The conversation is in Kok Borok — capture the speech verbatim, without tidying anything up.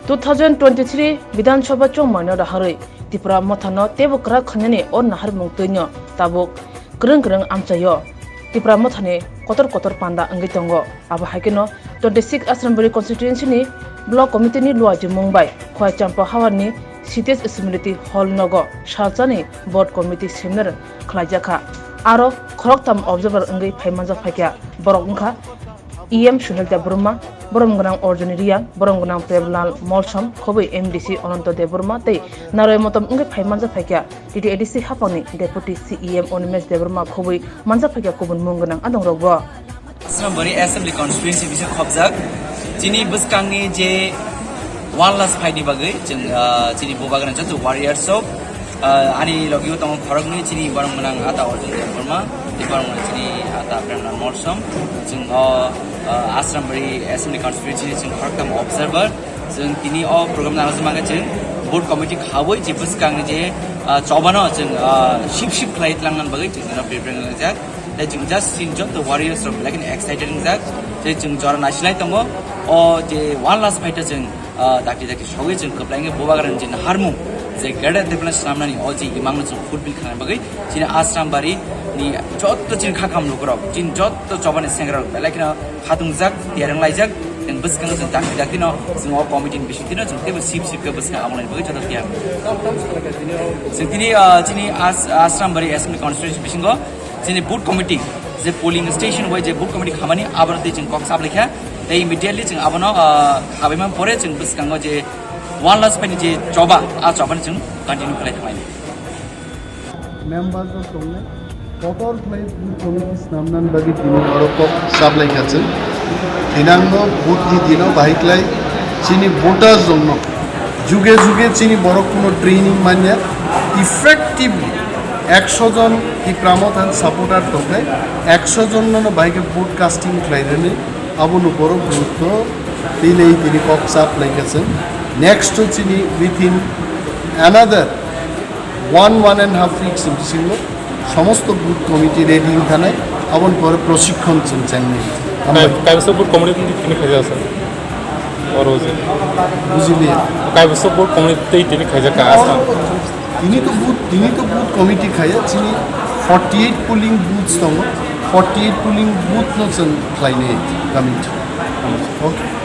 Two thousand twenty-three Bidhan Sabha chongmaino raharwi Tipra Mothano teibo kwrak khainani o naharmung twino tabuk kwrwng kwrwng amchaio Tipra Mothani kotor kotor panda wngwi tongo. Abo hai kheno twenty-six Asrambari constituency ni block committee ni luaijimung bai Khowai Champa Hawar ni C T S Smriti Hall nogo salsani board committee seminar khlaijakha. Aro khoroktham observer wngwi phai manjak phaikha. Borok wngkha E M Suhel Debbarma, borom gwnang Arjuni Reang, borom gwnang Preblal Molsom, khobwi M D C Ananto Debbarma tei naroi motom wngwi phai manjak phaikha. T T A D C hapangni Deputy C E M Animesh Debbarma khobwi manjak phaikha kubun mung gwnang adongrokbo. Asrambari Assembly Constituency bisa khobjak. Chini bwskangni je one last fight ni bagwi chwng, ah, chini bubagrani joto warriors rok, ah, ani logio tongo khoroknwi chini borok gwnang ata Arjun Debbarma, tei borok gwnang chini ata Premlal Molsom. Chwng o, ah, Asrambari Assembly Constituency ni chwng khoroktham observer. Chwng tini o program nang mangkha chwng board committee khawi je bwskangni je, ah, chobano chwng, ah, sip sip khlai tlangnani bagwi chwng tino prepare khlaijak. Tei chwng just chini joto warriors rok belai kheno excited wngjak. Tei chwng jora naisilai tongo. O je one last fight o chwng, ah, dakti dakti sogwi chwng kwplaingwi bubagrani je naharmung je greater development swnamnani o je imangno chwng fulfill khlaina bagwi chini Asrambari ni joto chini kha kam lukurok, chini joto chobani sengrok belai kheno khatungjak, tiyar wnglaijak. Chwng bwskango chwng dakti dakti no chwng o committee ni bisingtwi no chwng teibo sip sip khe bwskang amolani bagwi joto tiyar. Chwng tini, ah, chini As-, Asrambari Assembly Constituency bisingo chini booth committee, je polling station bai je booth committee khamani, abono tei chwng kok saplaikha. Tei immediately chwng abono, ah, khabaima pore chwng bwskango je one last fight ni je choba, a chobani chwng continue khlai thanglainai. Members rok tongnai, kotor khlai booth committee swnamnani bagwi tini oro kok saplaikha chwng. Thinangno booth ni dino bahai khlai chini voters rokno juge juge chini borok kuno training manya, effectively ekso jon Tipra Motha ni supporter tongkhe, ekso jon no bahai khe vote casting khlai rwni, abono borok gurutto tini tini kok saplaikha chwng. Next to chini within another one, one and half weeks ni bisingo somosto booth committee ready wngkhanai, aboni pore proshikkhon chwng chengnai. Hambai. Kai-, kaibwsa booth committee tini khaijak sir? Oro je. Bujiliya. Kaibwsa booth committee tei tini khaijak ka aswk? Tini to booth, tini to booth committee khaiya, chini forty-eight polling booths tongo, forty-eight polling booth no chwng khlainai committee. Okay.